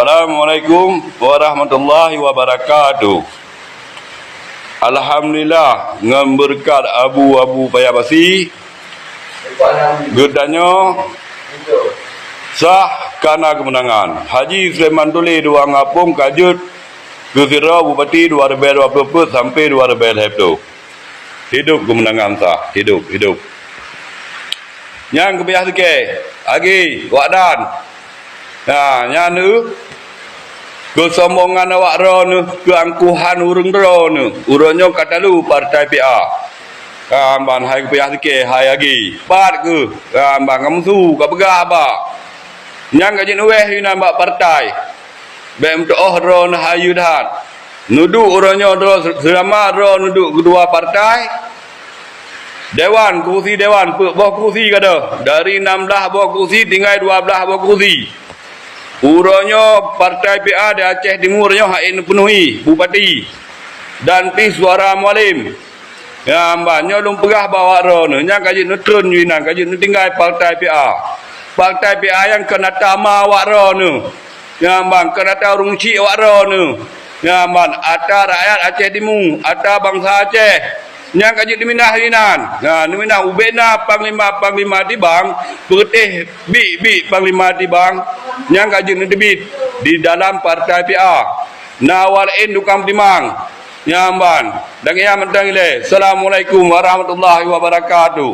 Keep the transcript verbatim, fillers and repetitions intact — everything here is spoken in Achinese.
Assalamualaikum warahmatullahi wabarakatuh. Alhamdulillah, ngon beureukat abu-abu paya basi, geutanyoe sah kana keumeunangan. Haji Sulaiman Tuléh dua ngapông ka jeuet keu sidroe bupati dua ribèe dua ploh peuet sampoe dua ribèe lhèe ploh. Hidup keumeunangan sah, hidup, hidup. Nyang keupiah sikée, agi, wak dan. Nah, nyan neuh, keusombongan awak droeneuh, keuangkuhan ureuëng droeneuh, uroe nyoe ka talu partai P A. Kan ban hai keupiah sikée, hai agi, pat keuh, kan ban ka meusu, ka peugah haba. Nyang ka jeuet neuweh inan bak partai. Bék meutuoh droeneuh hayeue that. Neuduek uroe nyoe droe seulama droe neuduek keudua partai. Dewan, kursi dewan, peuet boh kursi gadôh. Dari nam blaih boh kursi tinggai dua blaih boh kursi. Uroe nyoe partai P A di Aceh Timur nyoe hana neupenuhi bupati dan pih suara mualim. Nyang ban nyoe lôn peugah bak awak droeneuh, nyang ka jeuet neutreun inan, ka jeuet neutinggai partai P A. Partai P A nyang keu atra ma awak droeneuh. Nyang ban keu atra ureuëng chik awak droeneuh. Nyang ban atra rakyat Aceh Timu, atra bansa Aceh. Nyang ka jeuet neuminah inan. Nah, neuminah ubena panglima-panglima tibang, peureuteh biek-biek panglima tibang nyang ka jeuet neuteubiet di dalam partai P A. Na awak laén tukang timang. Nyang ban, dan nyang mantong ilée. Assalamualaikum warahmatullahi wabarakatuh.